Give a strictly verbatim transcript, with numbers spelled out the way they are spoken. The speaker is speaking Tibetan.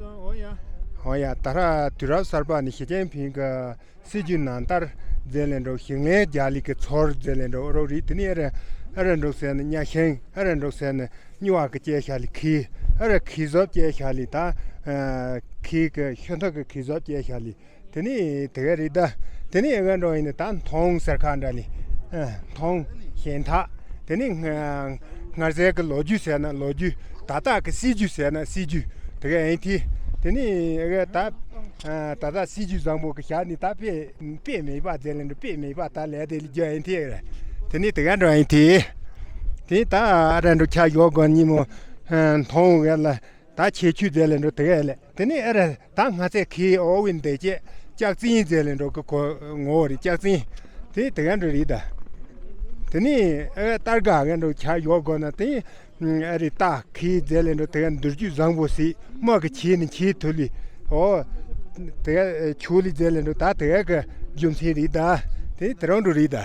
ཨོ་ཡ། ད་ར་དུས་རབས་གསར་པ་ནི་ཞི་ཅིན་ཕིང་གི་སྲིད་ཇུས་ནང་ལྟར་མཛད་ལེན་འགྲོ། ཞིང་ལས་རྒྱག་ལས་ཀྱི་ཚོར་མཛད་ལེན་འགྲོ་རོགས་རེད། དེ་ནས་ཨ་ར་ཨ་ར་འགྲོ་ཟེར་ན་གཉའ་ཤིང་། ཨ་ར་འགྲོ་ཟེར་ན་སྨྱུག་བ་གི་སྐྱེ་ཤ་ལས་ཁེ། ཨ་ར་ཁེ་བཟོ་སྐྱེ་ཤ་ལས་ད་ཁེ་གི་ཤོ་ཐོག་གི་ཁེ་བཟོ་སྐྱེ་ཤ་ལས། དེ་ནས་དེ་ག་རེད་ད། དེ་ནས་ཨེ་ག་འགྲོ་ཡིན་ན་ད་མཐོང་ཟེར་ཁ་འདྲ་ལས། ཨ། མཐོང་། ཞེན་ཐག་དེ་ནས་སྔ་སྔར་ཟས་ཀྱི་ལོ་རྒྱུས་ཟེར་ན་ལོ་རྒྱུས། ད་ལྟ་གི་སྲིད་ཇུས་ཟེར་ན་སྲིད་ཇུས། དེ་ག་ཡིན་ཏེ། དེ་ནས་ཨེ་ག་ད་ཨ་ད་ལྟ་སྲིད་ཇུས་བཟང་པོ་གི་ཞག་ནས་ད་དཔེ་དཔེ་མེད་པ་མཛད་ལེན་འགྲོ། དཔེ་མེད་པ་ད་ལས་དེ་ལས་རྒྱུ་ཡིན་ཏེ། དེ་ནས་དེ་ག་འགྲོ་ཡིན་ཏེ། དེ་ད་ཨ་ར་འགྲོ་ཆ་ཡོག་གོ་ཉིན་མོ་མཐོང་ག་ལ། ད་ཁྱད་ཆོས་མཛད་ལེན་འགྲོ་དེ་ག་ལས། དེ་ནས་ཨ་ར་ད་སྔ་ཚད་ཁེ་ཨོ་ཝིན་དེ་ཅེ་ལྕགས་རྩིས་མཛད་ལེན་འགྲོ་གི་གོ་ངོ་བོ་རེད། ལྕགས་རྩིས་དེ་དེ་ག་འགྲོ་རེད་ད། དེ་ནས་ཨ་ཏར་ག་ག་འགྲོ་ཆ་ཡོག་གོ་ན་དེ་ཨ་རི་ད་ཁེ་མཛད་ལེན་འགྲོ་དེ་ག་འདུར་རྒྱུ་བཟང་པོ་སྲིད་མ་གི་ཁྱེད་ནི་ཁྱེད་ཐུ་ལི་ཨོ་དེ་ག་ཆུ་ལི་མཛད་ལེན་འགྲོ་ད་དེ་ག་གི་རྒྱུ་མཚན་རེད་ད། དེ་དེ་རང་འགྲོ་རེད་ད།